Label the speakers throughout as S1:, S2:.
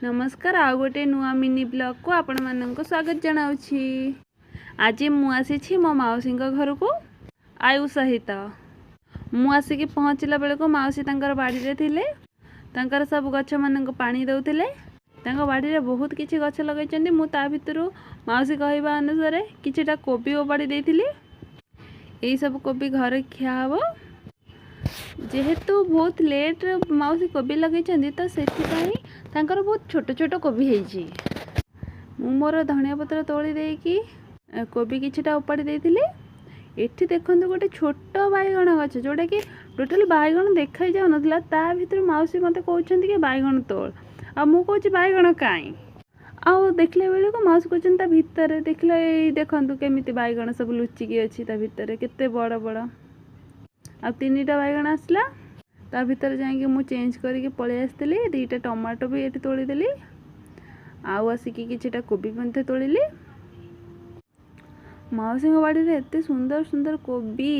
S1: ନମସ୍କାର, ଆଉ ଗୋଟେ ନୂଆ ମିନି ବ୍ଲଗ୍କୁ ଆପଣମାନଙ୍କୁ ସ୍ୱାଗତ ଜଣାଉଛି। ଆଜି ମୁଁ ଆସିଛି ମୋ ମାଉସୀଙ୍କ ଘରକୁ ଆୟୁ ସହିତ। ମୁଁ ଆସିକି ପହଞ୍ଚିଲା ବେଳକୁ ମାଉସୀ ତାଙ୍କର ବାଡ଼ିରେ ଥିଲେ। ତାଙ୍କର ସବୁ ଗଛମାନଙ୍କୁ ପାଣି ଦେଉଥିଲେ। ତାଙ୍କ ବାଡ଼ିରେ ବହୁତ କିଛି ଗଛ ଲଗାଇଛନ୍ତି। ମୁଁ ତା ଭିତରୁ ମାଉସୀ କହିବା ଅନୁସାରେ କିଛିଟା କୋବି ଓପାଡ଼ି ଦେଇଥିଲି। ଏଇସବୁ କୋବି ଘରେ ଖିଆ ହେବ। ଯେହେତୁ ବହୁତ ଲେଟ୍ରେ ମାଉସୀ କୋବି ଲଗେଇଛନ୍ତି, ତ ସେଥିପାଇଁ ତାଙ୍କର ବହୁତ ଛୋଟ ଛୋଟ କୋବି ହେଇଛି। ମୁଁ ମୋର ଧନିଆ ପତ୍ର ତୋଳି ଦେଇକି କୋବି କିଛିଟା ଉପାଡ଼ି ଦେଇଥିଲି। ଏଠି ଦେଖନ୍ତୁ, ଗୋଟେ ଛୋଟ ବାଇଗଣ ଗଛ, ଯେଉଁଟାକି ଟୋଟାଲି ବାଇଗଣ ଦେଖା ଯାଉନଥିଲା, ତା ଭିତରୁ ମାଉସୀ ମୋତେ କହୁଛନ୍ତି କି ବାଇଗଣ ତୋଳ। ଆଉ ମୁଁ କହୁଛି ବାଇଗଣ କାଇଁ? ଆଉ ଦେଖିଲା ବେଳକୁ ମାଉସୀ କହୁଛନ୍ତି ତା ଭିତରେ ଦେଖିଲ। ଏଇ ଦେଖନ୍ତୁ, କେମିତି ବାଇଗଣ ସବୁ ଲୁଚିକି ଅଛି ତା ଭିତରେ, କେତେ ବଡ଼ ବଡ଼। ଆଉ ତିନିଟା ବାଇଗଣ ଆସିଲା ତା ଭିତରେ। ଯାଇକି ମୁଁ ଚେଞ୍ଜ କରିକି ପଳେଇ ଆସିଥିଲି। ଦୁଇଟା ଟମାଟୋ ବି ଏଠି ତୋଳିଦେଲି ଆଉ ଆସିକି କିଛିଟା କୋବି ମଧ୍ୟ ତୋଳିଲି। ମାଉସୀଙ୍କ ବାଡ଼ିରେ ଏତେ ସୁନ୍ଦର ସୁନ୍ଦର କୋବି।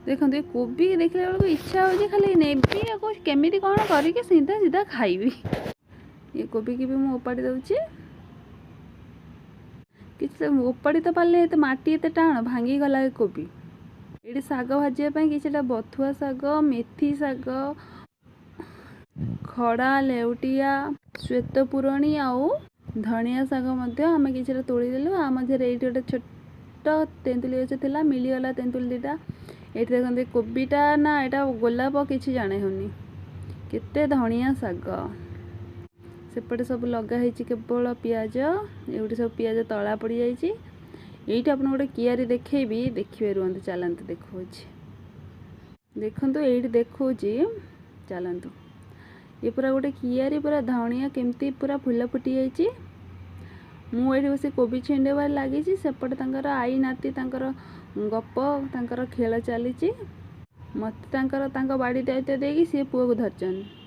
S1: ଦେଖନ୍ତୁ, ଏ କୋବି ଦେଖିଲା ବେଳକୁ ଇଚ୍ଛା ହେଉଛି ଖାଲି ନେବି, ଆକୁ କେମିତି କ'ଣ କରିକି ସିଧା ସିଧା ଖାଇବି। ଏ କୋବିକି ବି ମୁଁ ଓପାଡ଼ି ଦେଉଛି। କିଛି ଓପାଡ଼ି ତ ପାରିଲେ, ଏତେ ମାଟି ଏତେ ଟାଣ, ଭାଙ୍ଗିଗଲା ଏ କୋବି। ଏଇଠି ଶାଗ ଭାଜିବା ପାଇଁ କିଛିଟା ବଥୁଆ ଶାଗ, ମେଥି ଶାଗ, ଖଡ଼ା, ଲେଉଟିଆ, ଶ୍ୱେତପୁରଣୀ ଆଉ ଧନିଆ ଶାଗ ମଧ୍ୟ ଆମେ କିଛିଟା ତୋଳିଦେଲୁ। ଆ ମଧ୍ୟରେ ଏଇଠି ଗୋଟେ ଛୋଟ ତେନ୍ତୁଳି ଗଛ ଥିଲା, ମିଳିଗଲା ତେନ୍ତୁଳି ଦୁଇଟା। ଏଇଠି ଦେଖନ୍ତୁ, କୋବିଟା ନା ଏଇଟା ଗୋଲାପ କିଛି ଜାଣି ହେଉନି। କେତେ ଧଣିଆ ଶାଗ ସେପଟେ ସବୁ ଲଗା ହେଇଛି, କେବଳ ପିଆଜ। ଏଇଠି ସବୁ ପିଆଜ ତଳା ପଡ଼ିଯାଇଛି। ଏଇଠି ଆପଣ ଗୋଟେ କିଆରି ଦେଖେଇବି, ଦେଖିବେ, ରୁହନ୍ତୁ, ଚାଲନ୍ତୁ ଦେଖାଉଛି। ଦେଖନ୍ତୁ, ଏଇଠି ଦେଖାଉଛି, ଚାଲନ୍ତୁ। ଇଏ ପୁରା ଗୋଟେ କିଆରି, ପୁରା ଧଣିଆ କେମିତି ପୁରା ଫୁଲ ଫୁଟି ଯାଇଛି। ମୁଁ ଏଇଠି ବସି କୋବି ଛିଣ୍ଡେଇବାରେ ଲାଗିଛି, ସେପଟେ ତାଙ୍କର ଆଈ ନାତି ତାଙ୍କର ଗପ, ତାଙ୍କର ଖେଳ ଚାଲିଛି। ମୋତେ ତାଙ୍କର ତାଙ୍କ ବାଡ଼ି ଦାୟିତ୍ୱ ଦେଇକି ସିଏ ପୁଅକୁ ଧରିଛନ୍ତି।